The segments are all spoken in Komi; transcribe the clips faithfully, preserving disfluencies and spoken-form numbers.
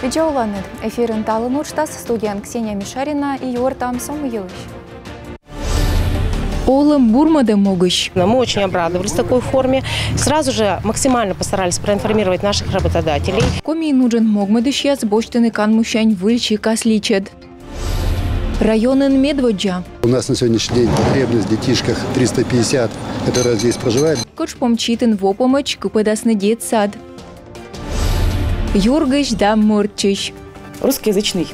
Видза оланныд! Эфирын «Талун» уджтас, студияын Ксения Мишарина, и юӧртам со мый йылысь. Олӧм бурмӧдӧм могысь. Но мы очень обрадовались такой форме. Сразу же максимально постарались проинформировать наших работодателей. Комиын уджӧн могмӧдысьяс босьтӧны канмусянь выль сикас личӧд. Районын медводдза. У нас на сегодняшний день потребность в детишках триста пятьдесят, которые здесь проживают. Кӧджпом читын во помӧдз кыпӧдасны детсад. Юргысь да мӧртчысь. Русскоязычный,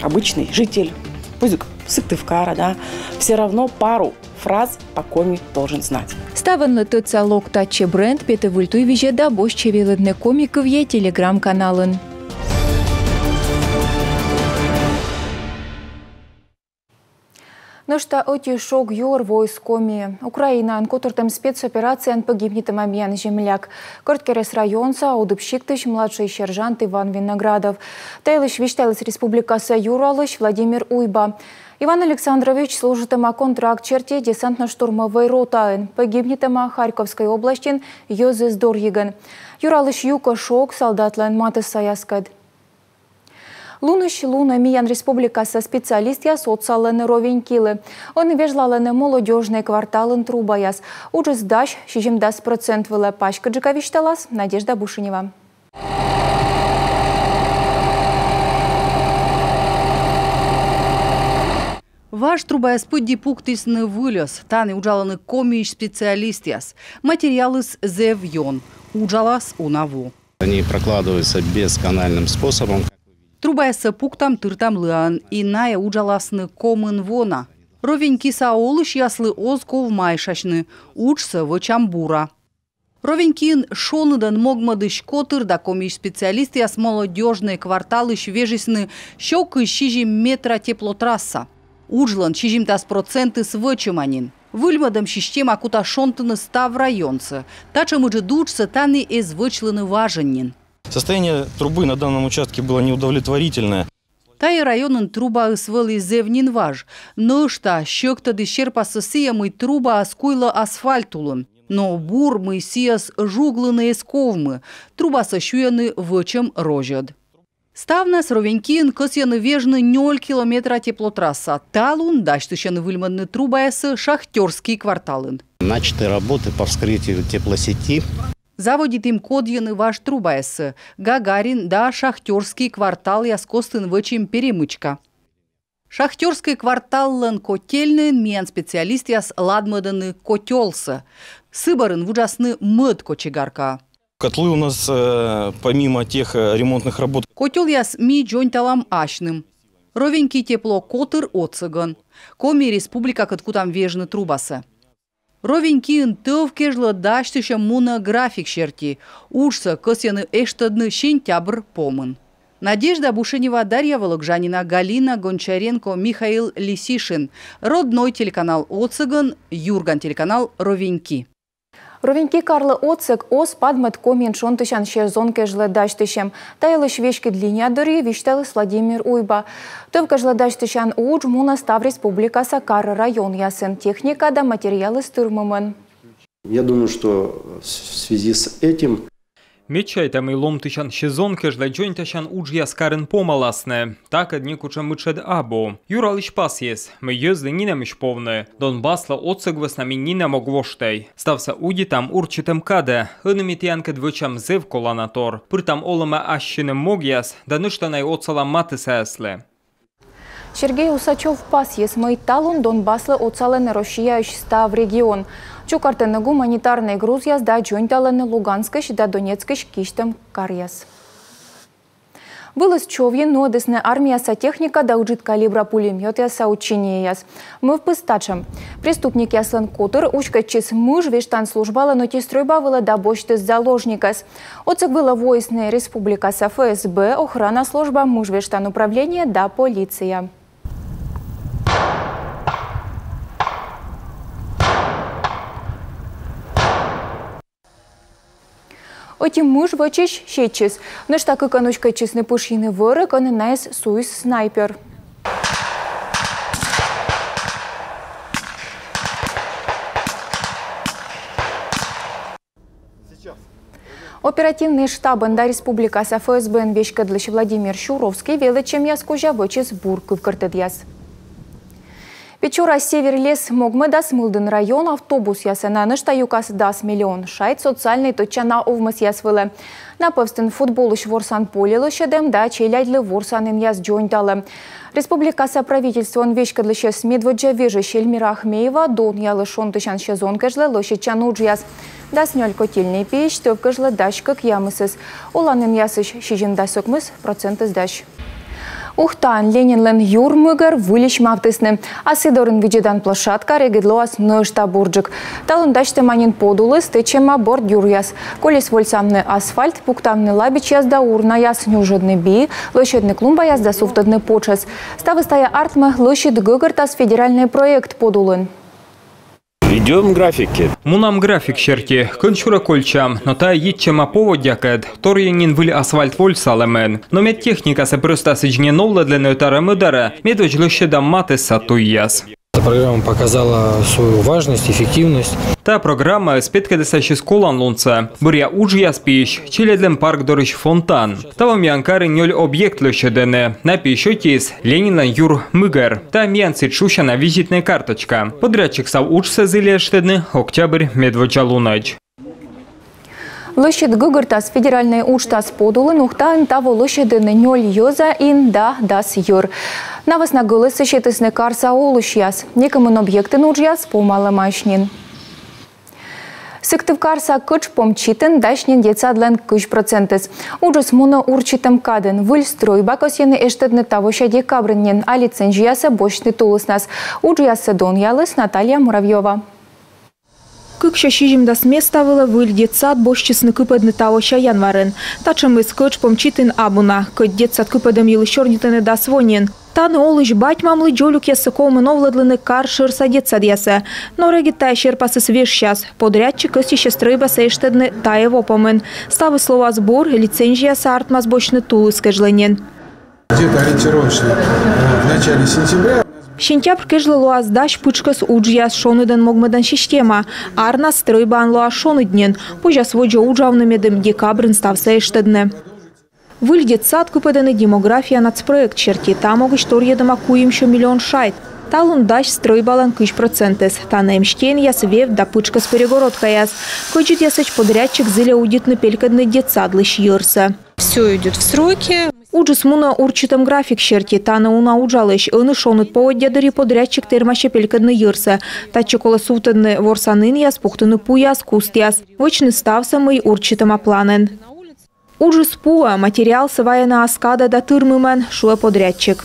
обычный житель, пусть Сыктывкара, да, всё равно пару фраз по-коми должен знать. Ставӧнлы тӧдса «Лок татчӧ» бренд петӧ выль туйвизьӧ да босьтчӧ велӧдны коми кывйӧ Telegram-каналын. Нӧшта ӧти шог юӧр воис Комиӧ. Украинаын котыртӧм спецоперацияын погибнитӧма миян земляк, Кӧрткерӧс районса Удыб сиктысь младший сержант Иван Виноградов. Та йылысь висьталіс республикаса юралысь Владимир Уйба. Иван Александрович служитӧма контракт серти десантно-штурмовӧй ротаын, погибнитӧма Харьковскӧй областьын йӧзӧс дорйигӧн. Юралысь юкӧ шог салдатлӧн матыссаяскӧд. Лунысь лунӧ миян республикаса специалистъяс отсалӧны Ровенькилы. Ӧні вежлалӧны Молодёжнӧй кварталын трубаяс. Уджыс дась сизимдас процент вылӧ. Паськыдджыка висьталас Надежда Бушенева. Важ трубаяс пыдди пуктісны выльӧс. Тані уджалӧны Комиысь специалистъяс. Материалыс зэв ён. Уджалас уна во. Они прокладываются бесканальным способом. Трубаяссӧ пуктам тыртамлыаӧн, и найӧ уджаласны комын во на. Ровенькиса олысьяслы оз ков майшасьны, уджсӧ вӧчам бура. Ровенькиын шоныдӧн могмӧдысь котыр да Комиысь специалистъяс Молодёжнӧй кварталысь вежисны сё кызь сизим метра теплотрасса. Уджлӧн сизимдас процентыс вӧчӧма нин. Выльмӧдӧм система кутас шонтыны став районсӧ. Татшӧм ыджыд уджсӧ тані эз вӧчлыны важӧн нин. Состояние трубы на данном участке было неудовлетворительное. Тайӧ районын трубаыс вӧлі зэв нин важ. Нӧшта сьӧктӧдіс серпассӧ сійӧ, мый трубаыс куйлӧ асфальт улын. Но бур, мый сійӧс жуглыны эз ковмы. Трубасӧ сюйӧны вӧчӧм розьӧд. Ставнас Ровенькиын кӧсйӧны вежны нёль километра теплотрасса. Талун дасьтысьӧны выльмӧдны трубаяссӧ Шахтёрскӧй кварталын. Начаты работы по вскрытию теплосети. Заводитім кодйыны важ трубаяссӧ. Гагарин да Шахтёрскӧй кварталъяс костын вӧчим перемычка. Шахтёрскӧй кварталлӧн котельнӧйын миян специалистъяс ладмӧдӧны котёлсӧ. Сы бӧрын вуджасны мӧд кочегаркаӧ. Котлы у нас, э, помимо тех, э, ремонтных работ. Котёлъяс ми дзоньталам асьным. Ровеньки тепло котыр отсӧгӧн. Коми Республикакӧд кутам вежны трубасӧ. Ровенькиын тӧв кежлӧ дасьтысьӧм мунӧ график серти. Уджсӧ кӧсйӧны эштӧдны сентябр помын. Надежда Бушенева, Дарья Вологжанина, Галина Гончаренко, Михаил Лисишин. Родной телеканал отсӧгӧн, Юрган телеканал, Ровеньки. Ровеньки карлы отсӧг оз падмӧд Комиын шонтысян сезон кежлӧ дасьтысьӧм. Та йылысь веськыд линия дырйи висьталіс Владимир Уйба. Тӧв кежлӧ дасьтысян удж мунӧ став республикаса кар-районъясын. Техника да материалыс тырмымӧн. Я думаю, что в связи с этим... Ме чайта, мый ломтысян сезон кежлӧ дзоньтасян уджъяс карын помаласны. Такӧд некутшӧм мытшӧд абу. Юралысь пасйис, мый йӧзлы нинӧмысь повны. Донбасслы отсӧг вӧсна ми нинӧм ог воштӧй. Ставсӧ удитам урчитӧм кадӧ. Ӧні ми тіянкӧд вӧчам зэв колана тор. Пыртам олӧмӧ ассьыным могъяс да нӧшта на отсалам матыссаяслы. Сергей Усачёв пасйис, мый талун Донбасслы отсалӧны Россияысь став регион. Чукӧртӧны гуманитарнӧй грузъяс да дзоньталӧны Луганскысь да Донецкысь кисьтӧм каръяс. Вылыс човйын нуӧдісны армияса техника да ыджыд калибра пулемётъяса учениеяс. Мӧвпыс татшӧм. Преступникъяслӧн котыр уськӧдчис мыж вештан службалӧн ӧти стрӧйба вылӧ да босьтіс заложникӧс. Отсӧг вылӧ воисны республикаса ФСБ, охрана служба, мыж вештан управление да полиция. Ӧти мыж вӧчысь сетчис. Нӧшта кыкӧн уськӧдчисны пышйыны вӧрӧ, кӧні найӧс суис снайпер. Оперативный штабын да республикаса ФСБ-н веськӧдлысь Владимир Щуровский велӧдчӧмъяс кузя вӧчис бур кывкӧртӧдъяс. Печора «Северлес» могмӧдас Мылдін район автобусъясӧ. На нӧшта юкас дас миллион шайт социальнӧй тӧдчана овмӧсъяс вылӧ. На пӧвстын футболысь ворсан поле лӧсьӧдӧм да челядьлы ворсанінъяс дзоньталӧм. Республикаса правительствоӧн веськӧдлысьӧс медводдза вежысь Эльмира Ахмеева донъялӧ шонтысян сезон кежлӧ лӧсьӧдчан уджъяс. Дас нёль котельнӧй пиысь тӧв кежлӧ дась кӧкъямысыс. Оланінъясысь сизимдас ӧкмыс процентыс дась. Ухтаын Ленинлӧн юр мыгӧр выльысь мавтісны. А сы дорын видзӧдан площадка регыд лоас нӧшта бурджык. Талун дасьтӧма нин подулыс, тэчӧма бордюръяс. Колис вольсавны асфальт, пуктавны лабичьяс да урнаяс, нюжӧдны би, лӧсьӧдны клумбаяс да сувтӧдны потшӧс. Ставыс тайӧ артмӧ «Лӧсьыд гӧгӧртас» федеральнӧй проект подулын. Идём в графике. Мунам график серти, кӧнсюрӧ кольччам, но тайӧ йитчӧма поводдякӧд, торйӧн нин выль асфальт вольсалӧмӧн. Но мед техникасӧ прӧста сідз не новлӧдлыны ӧтарӧ-мӧдарӧ, медводз лӧсьӧдам матысса туйяс. Эта программа показала свою важность, эффективность. Та программаыс петкӧдіс ассьыс коланлунсӧ. Бӧръя уджъяс пиысь челядьлӧн парк дорысь фонтан. Таво миян карын нёль объект лӧсьӧдӧны. На пиысь ӧтиыс — Ленинлӧн юр мыгӧр. Та миян сідз шусяна визитнӧй карточка. Подрядчик став уджсӧ зільӧ эштӧдны октябрь медводдза лунӧдз. «Лӧсьыд гӧгӧртас» федеральнӧй уджтас подулын Ухтаын таво лӧсьӧдӧны нёль йӧза ин да дас йӧр. На вӧсна гӧлӧсӧ сетісны карса олысьяс. Некымын объектын уджъяс помалӧмаӧсь нин. Сыктывкарса Кӧджпом читын дась нин детсадлӧн кызь процентыс. Уджыс мунӧ урчитӧм кадын. Выль стрӧйба кӧсйӧны эштӧдны тавося декабрын нин, а лицензиясӧ босьтны тулыснас. Уджъяссӧ донъяліс Наталья Муравьёва. Кыксё сизимдас места вылӧ выль детсад босьтчисны кыпӧдны тавося январын. Татшӧмыс Кӧджпом читын абу на, кӧть детсад кыпӧдӧм йылысь сёрнитӧны дас во нин. Тані олысь бать-мамлы дзолюкъяссӧ ковмӧ новлӧдлыны кар шӧрса детсадъясӧ. Но регыд тайӧ серпасыс вежсяс. Подрядчик кӧсйысьӧ стрӧйбасӧ эштӧдны тайӧ во помын. Ставыс лоас бур, лицензиясӧ артмас босьтны тулыс кежлӧ нин. Где-то ориентировочно э, в начале сентября. Сентябрь кежлӧ лоас дась пытшкӧс уджъяс, шоныдӧн могмӧдан система. Арнас стрӧйбаын лоас шоныд нин. Позяс водзӧ уджавны, медым декабрын ставсӧ эштӧдны. Выль детсад кыпӧдӧны «Демография» нацпроект серти. Та могысь торйӧдӧма куимсё миллион шайт. Талун дась стрӧйбалӧн кызь процентыс. Тані эм стенъяс, вевт да пытшкӧс перегородкаяс. Кӧдзыдъясӧдз подрядчик зільӧ удитны пелькӧдны детсадлысь йӧрсӧ. Все идет в сроки. Уджыс мунӧ урчитӧм график серти. Тані уна уджалысь. Ӧні шоныд поводдя дырйи подрядчик тэрмасьӧ пелькӧдны йӧрсӧ. Татчӧ колӧ сувтӧдны ворсанінъяс, пуктыны пуяс, кустъяс. Вӧчны ставсӧ, мый урчитӧма планӧн. Уджыс пуӧ, материалсӧ вайӧны ас кадӧ да тырмымӧн, шуӧ подрядчик.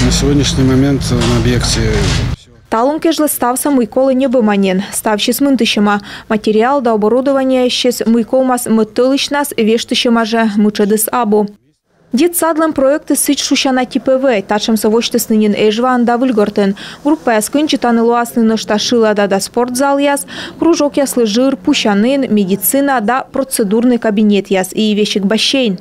На сегодняшний момент на объекте Талун кежлӧ ставсӧ, мый колӧ, ньӧбӧма нин. Ставсьыс мынтысьӧма. Материал да оборудованиеысь, мый ковмас мӧд тӧлысьнас, вештысьӧма жӧ, мытшӧдыс абу. Детсадлӧн проектыс сідз шусяна типӧвӧй. Татшӧмсӧ восьтісны нин Эжваын да Выльгортын. Группаяс кындзи тані лоасны нӧшта шылада да спортзалъяс, кружокъяслы жыр, пусянін, медицина да процедурнӧй кабинетъяс и весиг бассейн.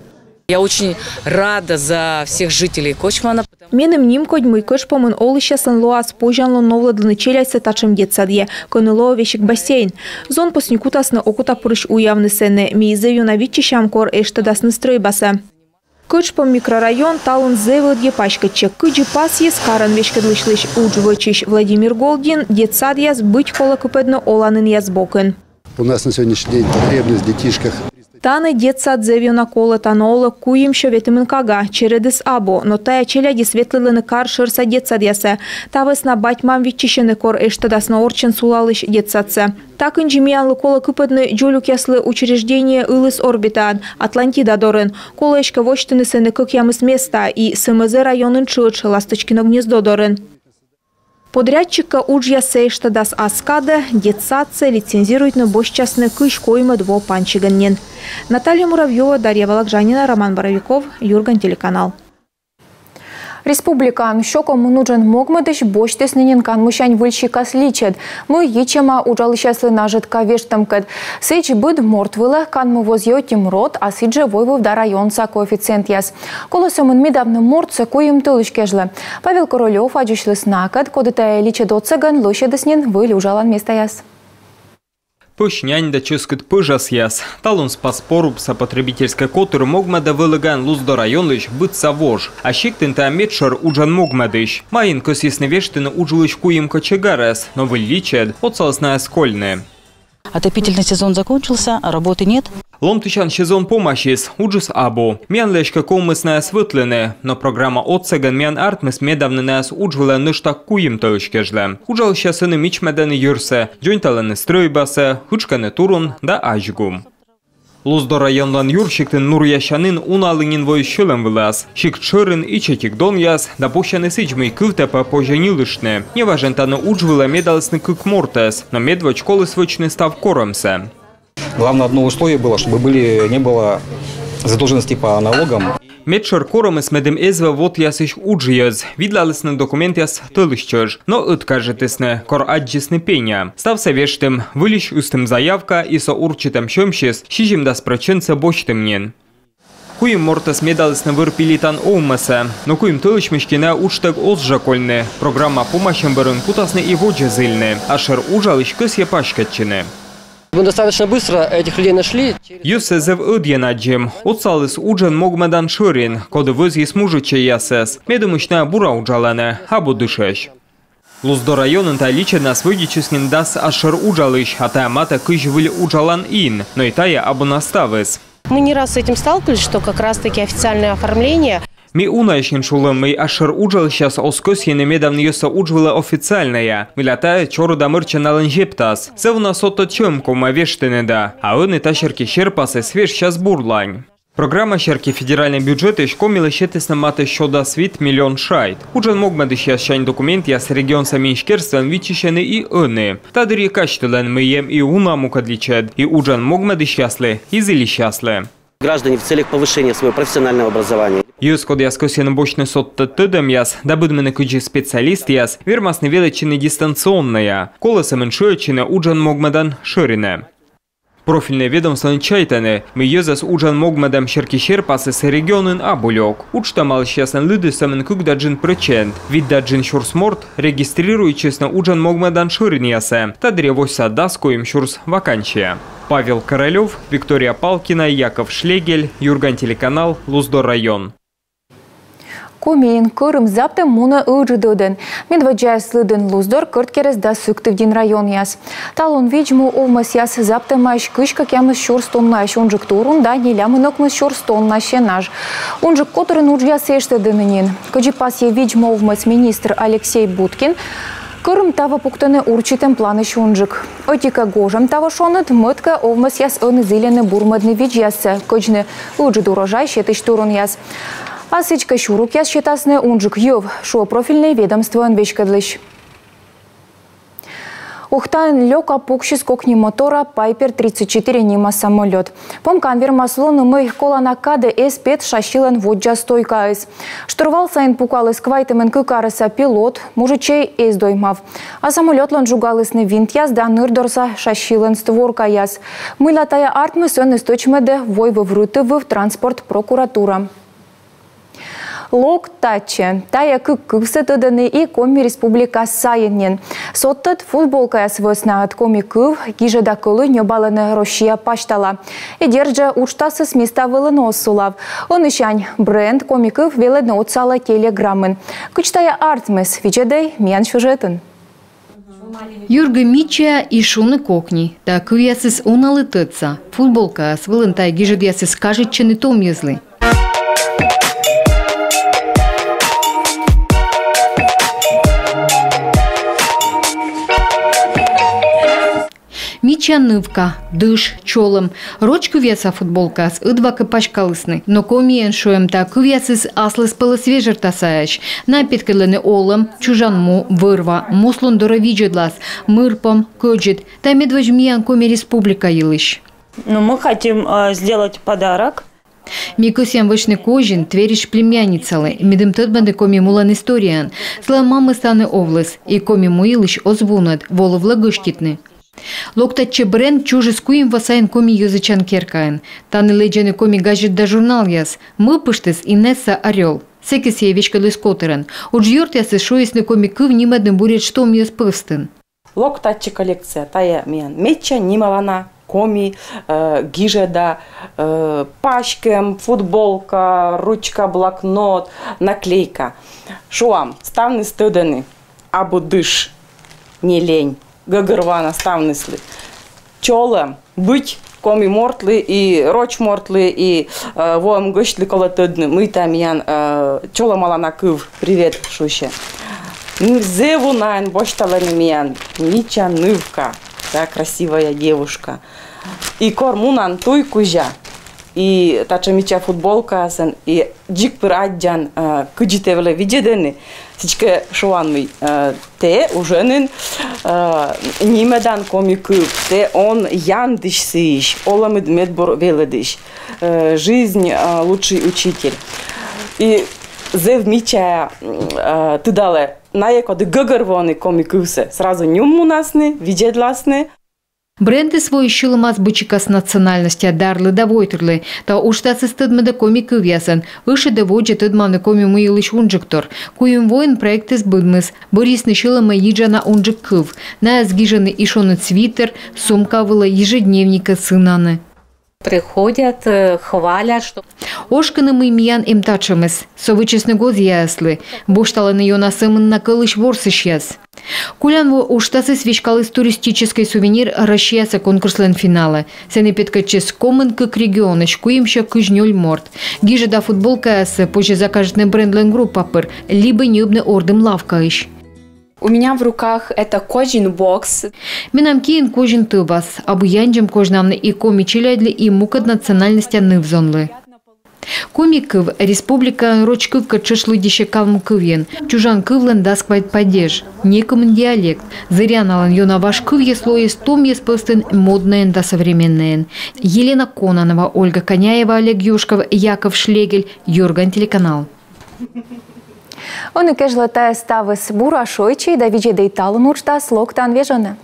Я очень рада за всех жителей Кочмана. Меным нимкодь, мый Кӧджпомын олысьяслӧн лоас позянлун новлӧдлыны челядьсӧ татшӧм детсадйӧ, кӧні лоӧ весиг бассейн. Зонпосни кутасны окотапырысь уявны сэні. Ми зэв ёна виччысям, кор эштӧдасны стрӧйбасӧ. Кӧджпом микрорайон талун зэв ӧдйӧ паськӧдчӧ. Кыдзи пасйис карӧн веськӧдлысьлысь удж вӧчысь Владимир Голдин, детсадъяс быть колӧ кыпӧдны оланінъяс бокын. У нас на сегодняшний день потребность в детишках. Тані детсад зэв ёна колӧ. Тані олӧ куимсё ветымын кага. Чередыс абу, но тайӧ челядьыс ветлӧдлӧны кар шӧрса детсадъясӧ. Та вӧсна бать-мам виччысьӧны, кор эштӧдасны орччӧн сулалысь детсадсӧ. Та кындзи миянлы колӧ кыпӧдны дзолюкъяслы учреждение Ылыс Орбитаын, Атлантида дорын. Колӧ эськӧ восьтыны сэні кӧкъямыс места и СМЗ районын тшӧтш, Ласточкино гнездо дорын. Подрядчик кӧ уджъяссӧ эштӧдас ас кадӧ, детсадсӧ лицензируйтны босьтчасны кызь коймӧд во пансигӧн нин. Наталья Муравьёва, Дарья Вологжанина, Роман Боровиков, «Юрган» телеканал. Республикаын сё комын уджӧн могмӧдысь босьтісны нин канмусянь выль сикас личӧд. Мый йитчӧма уджалысьяслы нажӧтка вештӧмкӧд. Сідз, быд морт вылӧ канму вӧзйӧ ӧти МРОТ, а сідзжӧ войвыв да районса коэффициентъяс. Колӧ сӧмын медавны мортсӧ куим тӧлысь кежлӧ. Павел Королёв аддзысьліс накӧд, коді тайӧ личӧд отсӧгӧн лӧсьӧдіс нин выль уджалан местаяс. Пӧсь нянь да чӧскыд пӧжасъяс. Талун Спас Порубса потребительскӧй котыр могмӧдӧ вӧлӧгаӧн Луздор районлысь быдса вож. А сиктын тайӧ медшӧр уджӧн могмӧдысь. Майын кӧсйисны вештыны удж вылысь куим кочегарӧс, но выль личӧд отсаліс найӧс кольны. Отопительный сезон закончился, а работы нет. Ломтысян сезон помасис, уджыс абу. Миянлы эськӧ ковмис найӧс вӧтлыны, но программа отсӧгӧн миян артмис медавны найӧс удж вылӧ нӧшта куим тӧлысь кежлӧ. Уджалысьяс ӧні мичмӧдӧны йӧрсӧ, дзоньталӧны стрӧйбасӧ, ытшкӧны турун да азьгум. Луздор районлӧн юрсиктын нуръясянін уналы нин воис сьӧлӧм вылас. Сикт шӧрын ичӧтик донъяс да пусьӧны сідз, мый кывтӧ пӧ позьӧ ньылыштны. Неважӧн тані удж вылӧ медалісны кык мортӧс, но медводз коліс вӧчны став корӧмсӧ. Главное, одно условие было, чтобы были, не было задолженности по налогам. Медшӧр корӧмыс, медым эз вӧв вотъясысь удж йӧз. Видлалісны документъяс тӧлысь чӧж, но ӧткажитісны, кор аддзисны пеня. Ставсӧ вештім, выльысь ыстім заявка, и со урчитӧм сьӧмсьыс сизимдас прӧчентсӧ босьтім нин. Куим мортӧс медалісны вӧр пилитан овмӧсӧ. Но куим тӧлысь мысти найӧ уджтӧг оз жӧ кольны. Программа помасьӧм бӧрын кутасны и водзӧ зільны. Асшӧр уджалысь кӧсйӧ паськӧдчыны. Мы достаточно быстро этих людей нашли. Йӧзсӧ зэв ӧдйӧ аддзим. Отсаліс уджӧн могмӧдан шӧрин, коді вӧзйис мужичӧйясӧс. Ме думысь, найӧ бура уджалӧны, абу дышӧсь. Луздор районын тайӧ личӧднас вӧдитчис нин дас асшӧр уджалысь, а тайӧ матӧ кызь выль уджалан ин, но и тайӧ абу на ставыс. Мы не раз с этим сталкивались, что как раз-таки официальное оформление. Ми унаысь нин шулім, мый асшӧр уджалысьяс оз кӧсйыны медавны йӧзсӧ удж вылӧ официальнӧя, мыйла тайӧ чорыда мырччӧ налӧн зептас. Зэв уна содтӧд сьӧм ковмӧ вештыны да, а ӧні та серти серпасыс вежсяс бурлань. Программа серти федеральнӧй бюджетысь Комилы сетісны матӧ сё дас вит миллион шайт. Уджӧн могмӧдысьяссянь документъяс регионса министерствоын виччысьӧны и ӧні. Та дырйи казьтылӧны, мый эм и уна мукӧд личӧд, и уджӧн могмӧдысьяслы, и зільысьяслы. Граждане в целях повышения своего профессионального образования. Йӧз, кодъяс кӧсйӧны босьтны содтӧд тӧдӧмъяс да быдмыны кыдзи специалистъяс, вермасны велӧдчыны дистанционнӧя. Колӧ сӧмын шыӧдчыны уджӧн могмӧдан шӧринӧ. Профильнӧй ведомствоын чайтӧны, мый йӧзӧс уджӧн могмӧдӧм серти серпасыс регионын абу лёк. Уджтӧмалысьяслӧн лыдыс сӧмын кык да джын прӧчент. Вит да джын сюрс морт регистрируйтчисны уджӧн могмӧдан шӧринъясӧ. Та дырйи восьса дас куим сюрс вакансия. Павел Королёв, Виктория Палкина, Яков Шлегель, «Юрган» телеканал, Луздор район. Комиын кӧрым заптӧм мунӧ ыджыд ӧдӧн. Медводдзаяс лыдын Луздор, Кӧрткерӧс да Сыктывдін районъяс. Талун видз-му овмӧсъяс заптӧмаӧсь кызь кӧкъямыс сюрс тоннаысь унджык турун да нелямын ӧкмыс сюрс тонна сенаж. Унджык котырын уджъяс эштӧдӧны нин. Кыдзи пасйӧ видз-му овмӧс министр Алексей Будкин, кӧрым таво пуктӧны урчитӧм планысь унджык. Ӧти-кӧ, гожӧм таво шоныд, мӧд-кӧ, овмӧсъяс ӧні зільӧны бурмӧдны видзьяссӧ, кӧдзны ыджыд урожай сетысь турунъяс. А сідзкӧ, сюрукъяс сетасны унджык йӧв, шуӧ профильнӧй ведомствоӧн веськӧдлысь. Ухтаын лёка пуксис кокни мотора «Пайпер тридцать четыре» нима самолёт. Помкаӧн вермас лоны, мый колана кадӧ эз пет шассилӧн воддза стойкаыс. Штурвал сайын пукаліс квайтымын кык арӧса пилот, мужичӧй эз доймав. А самолётлӧн жугалісны винтъяс да ныр дорса шассилӧн створкаяс. Мыйла тайӧ артмис, ӧні стӧчмӧдӧ «Войвыв-рытыв-выв транспорт» прокуратура. Лок татчӧ. Тайӧ кык кывсӧ тӧдӧны и Коми Республика сайын нин. Содтӧд футболкаяс вӧсна, ӧд коми кыв гижӧда кӧлуй ньӧбалӧны Россия пасьтала. И дерт жӧ, уджтасыс места вылын оз сулав. Ӧнісянь бренд коми кыв велӧдны отсалӧ Телеграмын. Кыдз тайӧ артмис, видзӧдӧй миян сюжетын. Юргӧ мича и шуны кокни. Тайӧ кывъясыс уналы тӧдса. Футболкаяс вылын тайӧ гижӧдъясыс кажитчӧны том йӧзлы. Мича нывка, дыш, чолӧм. Роч кывъяса футболкаяс ӧдвакӧ паськалісны, но комиӧн шуӧм, тайӧ кывъясыс аслыспӧлӧс вежӧртасаӧсь. Найӧ петкӧдлӧны олӧм, чужан му, вӧр-ва, муслун дорӧ видзӧдлас, мырпом, кӧдзыд. Тайӧ медводз миян Коми Республика йылысь. Ну, мы хотим, э, сделать подарок. Ми кӧсъям вӧчны козин Тверьысь племянницалы, медым тӧдмӧдны Коми мулӧн историяӧн. Сылӧн мамыс тані овліс, и Коми му йылысь оз вунӧд, волывлӧ гӧститны. Лок татчӧ бренд чужис куим во сайын коми йӧзӧдчан керкаын. Тані лэдзӧны коми газет да журналъяс. Мӧвпыштіс Инесса Орёл. Сэки сійӧ веськӧдліс котырӧн. Уджъёртъясыс шуисны коми кыв нимӧдны буретш том йӧз пӧвстын. Лок татчӧ коллекция, тайӧ миян медся нималана коми, э, гижӧда, э, паськӧм, футболка, ручка, блокнот, наклейка. Шуам, ставныс тӧдӧны, абу дыш, не лень, гӧгӧрвоана ставныслы. Чолӧм быть коми мортлы и роч мортлы и, э, воӧм гӧсьтлы колӧ тӧдны, мый тайӧ миян, э, чолӧмалана кыв, привет шусьӧ. Н-, зэв унаӧн босьталӧны миян мича нывка, да, красивая девушка. И кор мунан туй кузя, и татшӧм мича футболкаясӧн, и дзик пыр аддзан, э, кыдзи тэ вылӧ видзӧдӧны, сідзкӧ шуан, мый, э, тэ уже нин, э, нимӧдан коми кыв, тэ он яндысь сыысь, олӧмыд медбур велӧдысь, э, жизнь, э, лучший учитель. И зэв мича, м, э, тыдалӧ, найӧ, коді гӧгӧрвоӧны коми кывсӧ, сразу нюм мунасны, видзӧдласны. Брендыс воис сьӧлӧмас быдсикас национальностя дарлы да войтырлы. Та уджтасыс тӧдмӧдӧ коми кывъясӧн, ышӧдӧ водзӧ тӧдмавны коми му йылысь унджыктор. Куим воын проектыс быдмис. Бӧрйисны сьӧлӧмӧ йиджана унджык кыв. Найӧс гижӧны и шоныд свитер, сумка вылӧ, ежедневникӧ, сынанӧ. Приходят, э, хвалят, что... Ошкӧны, мый миян эм татшӧмыс. Со вӧчисны гозъяяслы. Босьталӧны ёна сӧмын на кӧлысь ворсысьяс. Колян во уджтасыс веськаліс «Туристический сувенир» Россияса конкурслӧн финалӧ. Сэні петкӧдчис комын кык регионысь куимсё кызь нёль морт. Гижӧда футболкаяссӧ позьӧ закажитны брендлӧн группа пыр либӧ ньӧбны ордым лавкаысь. У меня в руках это козин бокс. Менам киын козин тӧвас. Абу яндзим козьнавны и коми челядьлы, и мукӧд национальностя ныв-зонлы. Коми кыв республикаын роч кывкӧд тшӧтш лыддьыссьӧ калмык кывйӧн. Чужан кывлӧн дас квайт падеж, некымын диалект. Зыряналӧн ёна важ кывйыс лоис томъяс пӧвстын моднӧйӧн да современнӧйӧн. Елена Кононова, Ольга Коняева, Олег Юшков, Яков Шлегель, «Юрган» телеканал. Ӧні кежлӧ тайӧ ставыс. Бура шойччӧй да видзӧдӧй «Талун» уджтас. Локтан вежонӧ.